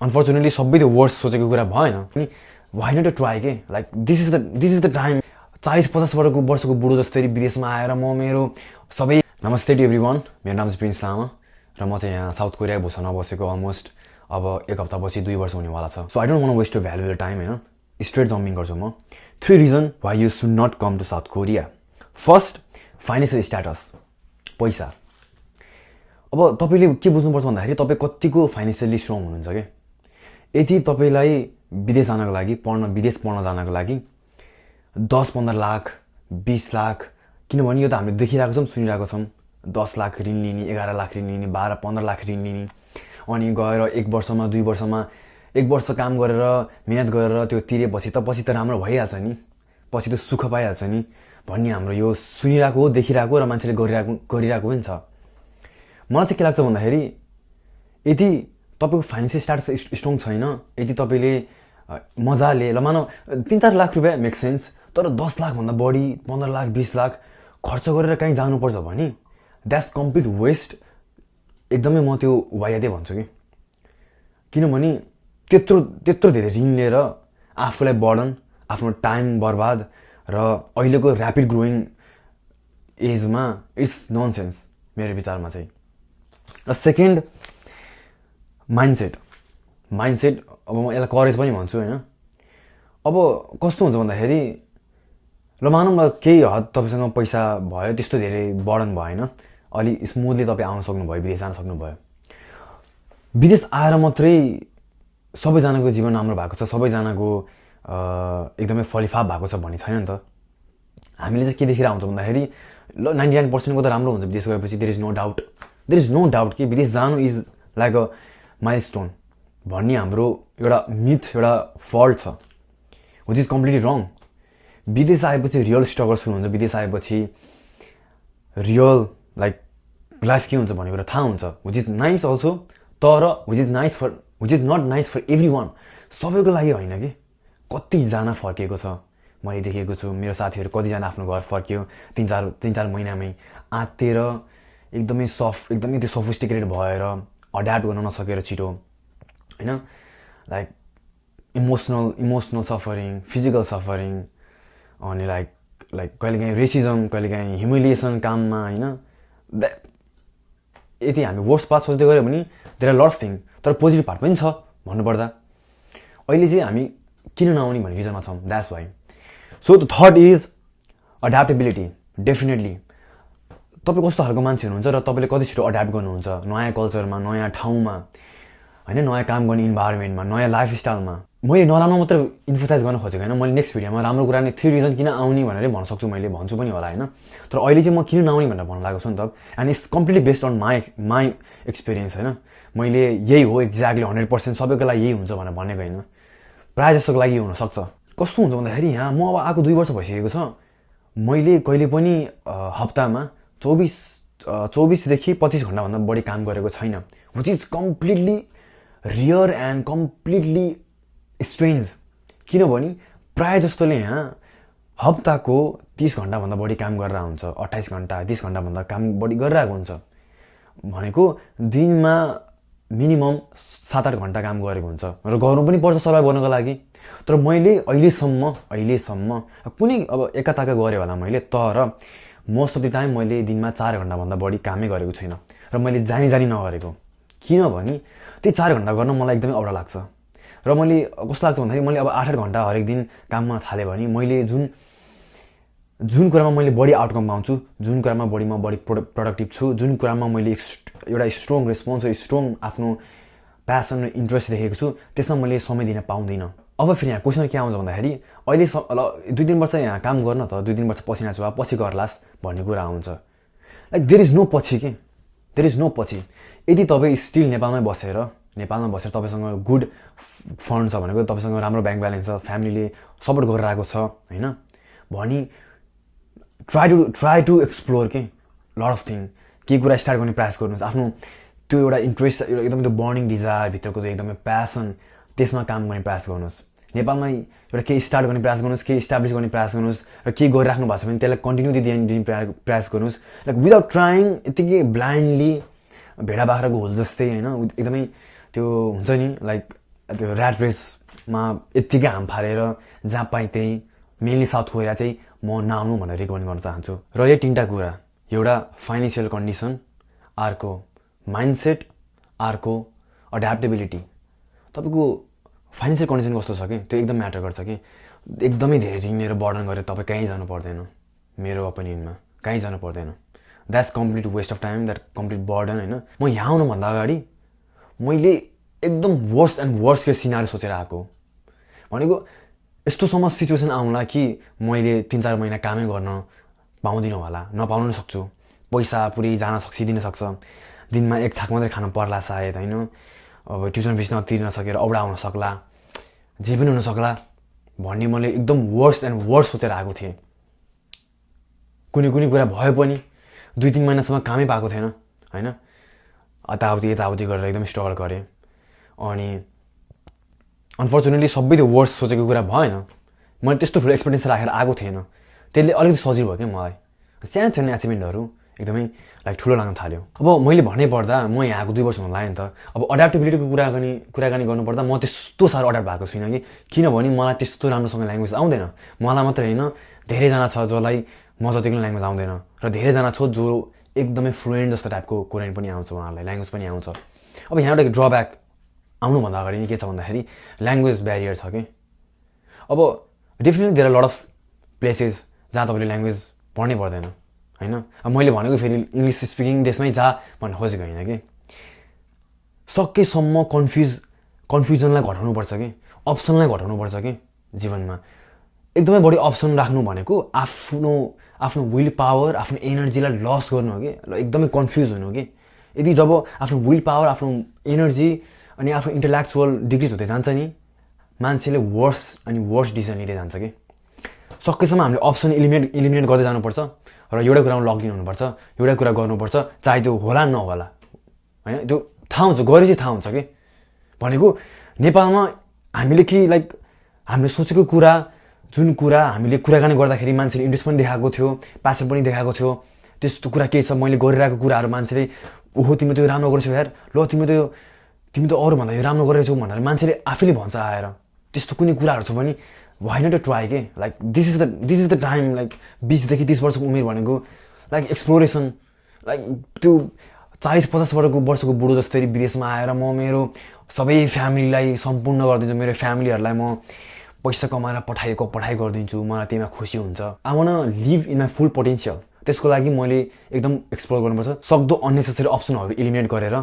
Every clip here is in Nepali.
अनफर्चुनेटली सबै त्यो वर्स्ट सोचेको कुरा भएन अनि वाइ नट ट्राई के like this is the time 40-50 वर्षको बुढो जस्तै विदेशमा आएर म मेरो सबै नमस्ते टु एभ्री वान मेरो नाम चाहिँ प्रिन्स लामा र म चाहिँ यहाँ साउथ कोरिया बसेको अलमोस्ट अब 1 हप्तापछि 2 वर्ष हुनेवाला छ so I don't want waste to value your time होइन स्ट्रेट जम्पिङ गर्छु म 3 reason why you should not come to South Korea first financial status पैसा अब तपाईँले के बुझ्नुपर्छ भन्दाखेरि तपाईँ कतिको फाइनेन्सियली स्ट्रङ हुनुहुन्छ क्या यदि तपाईँलाई विदेश जानको लागि विदेश पढ्न जानको लागि 10-15 लाख 20 लाख किनभने यो त हामीले देखिरहेको छौँ सुनिरहेको छौँ 10 लाख ऋण लिने 11 लाख ऋण लिने 12-15 लाख ऋण लिने अनि गएर 1 वर्षमा 2 वर्षमा 1 वर्ष काम गरेर मेहनत गरेर त्यो तिरेपछि त राम्रो भइहाल्छ नि पछि त सुख पाइहाल्छ नि भन्ने हाम्रो यो सुनिरहेको देखिरहेको र मान्छेले गरिरहेको पनि छ मलाई चाहिँ के लाग्छ भन्दाखेरि यदि तपाईँको फाइनेन्सियल स्ट्याटस स्ट्रङ छैन यदि तपाईँले मजाले ल मानौ 3-4 लाख रुपियाँ मेक सेन्स तर 10 लाखभन्दा बढी 15 लाख 20 लाख खर्च गरेर कहीँ जानुपर्छ भने द्याट्स कम्प्लिट वेस्ट एकदमै म त्यो वायादै भन्छु कि किनभने त्यत्रो धेरै ऋण लिएर आफूलाई बर्डन आफ्नो टाइम बर्बाद र अहिलेको ऱ्यापिड ग्रोइङ एजमा इट्स ननसेन्स मेरो विचारमा चाहिँ र सेकेन्ड माइन्डसेट अब म यसलाई करेज पनि भन्छु होइन अब कस्तो हुन्छ भन्दाखेरि ल मानौँ न केही हद तपाईँसँग पैसा भयो त्यस्तो धेरै बर्डन भएन अलि स्मुथली तपाईँ आउन सक्नुभयो विदेश जान सक्नुभयो विदेश आएर मात्रै सबैजनाको जीवन राम्रो भएको छ सबैजनाको एकदमै फलिफाप भएको छ भन्ने छैन नि त हामीले चाहिँ के देखिरहेको हुन्छ भन्दाखेरि ल 99% को त राम्रो हुन्छ विदेश गएपछि देयर इज नो डाउट कि विदेश जानु इज लाइक अ माइलस्टोन भन्ने हाम्रो एउटा मिथ एउटा फल्ट छ विच इज कम्प्लिटली रङ विदेश आएपछि रियल स्ट्रगल सुरु हुन्छ विदेश आएपछि रियल लाइक लाइफ के हुन्छ भन्ने कुरा थाहा हुन्छ विच इज नाइस अल्सो तर which is not nice for every one सबैको लागि होइन कि कतिजना फर्किएको छ मैले देखेको छु मेरो साथीहरू कतिजना आफ्नो घर फर्कियो 3-4 महिनामै आत्तेर एकदमै त्यो सोफिस्टिकेटेड भएर अड्याप्ट गर्न नसकेर छिटो होइन like emotional suffering physical suffering अनि लाइक कहिलेकाहीँ रेसिजम कहिलेकाहीँ ह्युमिलिएसन काममा होइन यदि हामी वर्स्ट पार्ट सोच्दै गऱ्यो भने there are lot of thing तर पोजिटिभ पार्ट पनि छ भन्नुपर्दा अहिले चाहिँ हामी किन नआउने भन्ने रिजनमा छौँ that's why so the third is adaptability definitely तपाईँ कस्तो खालको मान्छे हुनुहुन्छ र तपाईँले कति छिटो अड्याप्ट गर्नुहुन्छ नयाँ कल्चरमा नयाँ ठाउँमा होइन नयाँ काम गर्ने इन्भाइरोमेन्टमा नयाँ लाइफस्टाइलमा मैले नराम्रो मात्र इन्फोसाइज गर्न खोजेको होइन मैले नेक्स्ट भिडियोमा राम्रो कुरा नै 3 रिजन किन आउने भनेर भन्न सक्छु मैले भन्छु पनि होला होइन तर अहिले चाहिँ म किन नआउने भनेर भन्न लागेको छु नि त and it's completely based on my experience होइन मैले यही हो एक्ज्याक्टली 100% सबैको लागि यही हुन्छ भनेर भनेको होइन प्रायः जस्तोको लागि हुनसक्छ कस्तो हुन्छ भन्दाखेरि यहाँ म अब आएको 2 वर्ष भइसकेको छ मैले कहिले पनि हप्तामा 24देखि 25 घन्टाभन्दा बढी काम गरेको छैन which is completely rear and completely strange किनभने प्रायः जस्तोले यहाँ हप्ताको 30 घन्टाभन्दा बढी काम गरेर हुन्छ 28 घन्टा 30 घन्टाभन्दा काम बढी गरिरहेको हुन्छ भनेको दिनमा मिनिमम 7-8 घन्टा काम गरेको हुन्छ र गर्नु पनि पर्छ सर्भाइभ गर्नको लागि तर मैले अहिलेसम्म कुनै अब एकाताका गरेँ होला मैले तर मोस्ट अफ द टाइम मैले दिनमा 4 घन्टाभन्दा बढी कामै गरेको छुइनँ र मैले जानी नगरेको किनभने त्यही 4 घन्टा गर्न मलाई एकदमै औडा लाग्छ र मैले कस्तो लाग्छ भन्दाखेरि मैले अब 8-8 घन्टा हरेक दिन काममा थालेँ भने मैले जुन कुरामा मैले बढी आउटकम पाउँछु जुन कुरामा म बढी प्रोडक्टिभ छु जुन कुरामा मैले एउटा स्ट्रङ रेस्पोन्स स्ट्रङ आफ्नो प्यासन र इन्ट्रेस्ट देखेको छु त्यसमा मैले समय दिन पाउँदिनँ अब फेरि यहाँ क्वेसन के आउँछ भन्दाखेरि अहिले 2-3 वर्ष यहाँ काम गर्न त 2-3 वर्ष पसिना छु पछि गर्लास् भन्ने कुरा आउँछ लाइक देयर इज नो पछि यदि तपाईँ स्टिल नेपालमा बसेर तपाईँसँग गुड फन्ड छ भनेको तपाईँसँग राम्रो ब्याङ्क ब्यालेन्स छ फ्यामिलीले सपोर्ट गरिरहेको छ होइन भनी ट्राई टु एक्सप्लोर के लट अफ थिङ केही कुरा स्टार्ट गर्ने प्रयास गर्नुहोस् आफ्नो त्यो एउटा इन्ट्रेस्ट एकदमै त्यो बर्निङ डिजायर भित्रको चाहिँ एकदमै प्यासन त्यसमा काम गर्ने प्रयास गर्नुहोस् नेपालमा एउटा केही स्टार्ट गर्ने प्रयास गर्नुहोस् केही इस्टाब्लिस गर्ने प्रयास गर्नुहोस् र केही गरिराख्नु भएको छ भने त्यसलाई कन्टिन्यू दिने प्रयास गर्नुहोस् लाइक विदाउट ट्राइङ यत्तिकै ब्लाइन्डली भेडा बाख्राको होल जस्तै होइन एकदमै त्यो हुन्छ नि लाइक त्यो ऱ्याट रेसमा यत्तिकै हाम फालेर जहाँ पाएँ त्यही मेनली साउथ कोरिया चाहिँ म नआउनु भनेर रिकमेन्ड गर्न चाहन्छु। र यो 3टा कुरा, एउटा फाइनेन्सियल कन्डिसन, अर्को माइन्डसेट, अर्को एड्याप्टेबिलिटी। तपाईँको फाइनेन्सियल कन्डिसन कस्तो छ कि त्यो एकदम म्याटर गर्छ कि एकदमै धेरै ऋण बर्डन गरेर तपाईँ कहीँ जानु पर्दैन। मेरो ओपिनियनमा कहीँ जानु पर्दैन। That's complete waste of time, that complete burden होइन। म यहाँ आउनुभन्दा अगाडि मैले एकदम worst and worst case scenario सोचेर आएको भनेको यस्तोसम्म सिचुएसन आउँला कि मैले 3-4 महिना कामै गर्न पाउँदिनँ होला, नपाउनु सक्छु, पैसा पुरै जान सकिदिन सक्छ, दिनमा 1 छाक मात्रै खानु पर्ला सायद होइन, अब ट्युसन फिस नतिर्न सकेर औडा आउन सक्ला, जे पनि हुन सक्ला भन्ने मैले एकदम वर्स्ट एन्ड वर्स्ट सोचेर आएको थिएँ। कुनै कुरा भयो पनि 2-3 महिनासम्म कामै पाएको थिएन होइन, यताउति गरेर एकदम स्ट्रगल गरेँ। अनि अनफर्चुनेटली सबै त्यो वर्स्ट सोचेको कुरा भएन। मैले त्यस्तो ठुलो एक्सपेक्टेसन राखेर आएको थिएन, त्यसले अलिकति सजिलो भयो क्या मलाई। सानो एचिभमेन्टहरू एकदमै ठुलो लाग्न थाल्यो। अब मैले भन्नै पर्दा म यहाँ आएको 2 वर्ष हुन लाग्यो नि त। अब एड्याप्टेबिलिटीको कुराकानी गर्नुपर्दा म त्यस्तो साह्रो एड्याप्ट भएको छुइनँ कि, किनभने मलाई त्यस्तो राम्रोसँग ल्याङ्ग्वेज आउँदैन। मलाई मात्रै होइन, धेरैजना छ जसलाई म जतिको ल्याङ्ग्वेज आउँदैन, र धेरैजना छ जो एकदमै फ्लुएन्ट जस्तो टाइपको कोरियन पनि आउँछ, उहाँहरूलाई ल्याङ्ग्वेज पनि आउँछ। अब यहाँ एउटा ड्रब्याक आउनुभन्दा अगाडि के छ भन्दाखेरि ल्याङ्ग्वेज ब्यारियर छ कि। अब definitely there are lot of places जहाँ तपाईँले ल्याङ्ग्वेज पढ्नै पर्दैन होइन। अब मैले भनेको फेरि इङ्ग्लिस स्पिकिङ देशमै जा भन्न खोजेको होइन कि, सकेसम्म कन्फ्युजनलाई घटाउनुपर्छ कि, अप्सनलाई घटाउनुपर्छ कि जीवनमा। एकदमै बढी अप्सन राख्नु भनेको आफ्नो विल पावर, आफ्नो एनर्जीलाई लस गर्नु हो कि, एकदमै कन्फ्युज हुनु हो कि। यदि जब आफ्नो विल पावर, आफ्नो एनर्जी अनि आफ्नो इन्टेलेक्चुअल डिग्रिज हुँदै जान्छ नि, मान्छेले वर्स डिसिजन लिँदै जान्छ कि। सकेसम्म हामीले अप्सन इलिमिनेट गर्दै जानुपर्छ र एउटा कुरामा लगइन हुनुपर्छ, एउटा कुरा गर्नुपर्छ, चाहे त्यो होला नहोला होइन। त्यो थाहा हुन्छ, गरे चाहिँ थाहा हुन्छ कि। भनेको नेपालमा हामीले कि हामीले सोचेको कुरा, जुन कुरा हामीले कुराकानी गर्दाखेरि मान्छेले इन्ट्रेस्ट पनि देखाएको थियो, प्यासन पनि देखाएको थियो, त्यस्तो कुरा के छ, मैले गरिरहेको कुराहरू मान्छेले ओहो तिमी त यो राम्रो गरेछौ यार, ल तिमी त अरूभन्दा यो राम्रो गरेछौ भनेर मान्छेले आफैले भन्छ आएर। त्यस्तो कुनै कुराहरू छ भने वाइ नट टु ट्राई के। दिस इज द टाइम, 20 देखि 30 वर्षको उमेर भनेको एक्सप्लोरेसन। त्यो 40-50 वर्षको बुढो जस्तै विदेशमा आएर म मेरो सबै फ्यामिलीलाई सम्पूर्ण गरिदिन्छु, मेरो फ्यामिलीहरूलाई म पैसा कमाएर पठाइ गरिदिन्छु, मलाई त्यहीमा खुसी हुन्छ। I one live in my full potential. त्यसको लागि मैले एकदम एक्सप्लोर गर्नुपर्छ, सक्दो अननेसेसरी अप्सनहरू इलिमिनेट गरेर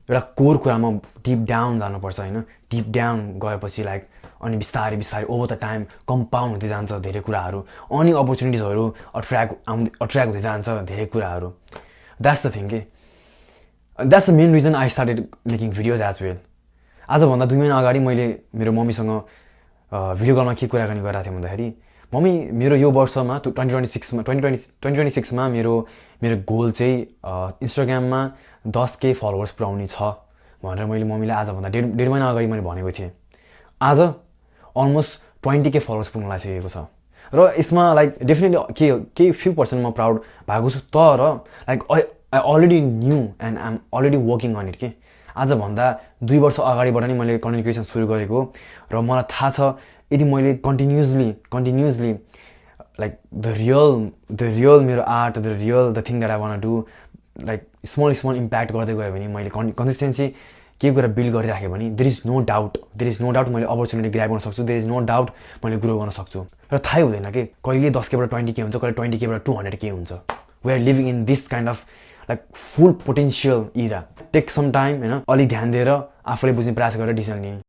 एउटा कोर कुरामा डिप डाउन जानुपर्छ होइन। डिप डाउन गएपछि अनि बिस्तारै ओभर द टाइम कम्पाउन्ड हुँदै जान्छ धेरै कुराहरू, अनि अपर्च्युनिटिजहरू अट्र्याक्ट हुँदै जान्छ धेरै कुराहरू। द्याट्स द थिङ के। That's the main reason I started making videos as well. आजभन्दा 2 महिना अगाडि मैले मेरो मम्मीसँग भिडियो कलमा के कुराकानी गरिरहेको थिएँ भन्दाखेरि, मम्मी मेरो यो वर्षमा 2026मा मेरो गोल चाहिँ इन्स्टाग्राममा 10K फलोवर्स पुऱ्याउने छ भनेर मैले मम्मीलाई आजभन्दा 1.5 महिना अगाडि मैले भनेको थिएँ। आज अलमोस्ट 20K फलोवर्स पुग्न लागिसकेको छ। र यसमा डेफिनेटली केही फ्यु पर्सेन्ट म प्राउड भएको छु, तर I already knew and I am already working on it के। आजभन्दा 2 वर्ष अगाडिबाट नै मैले कन्टेन्ट क्रिएसन सुरु गरेको, र मलाई थाहा छ यदि मैले कन्टिन्युसली द रियल मेरो art, the thing that I want do small impact गर्दै गयो भने, मैले कन्सिस्टेन्सी केही कुरा बिल्ड गरिराखेँ भने देयर इज नो डाउट मैले अपर्च्युनिटी ग्र्याब गर्न सक्छु, देयर इज नो डाउट मैले ग्रो गर्न सक्छु। र थाहै हुँदैन कि कहिले 10Kबाट 20K हुन्छ, कहिले 20Kबाट 200K हुन्छ। We are living in this kind of full potential era. Take some time होइन, अलिक ध्यान दिएर आफूले बुझ्ने प्रयास गरेर डिसिजन लिएँ।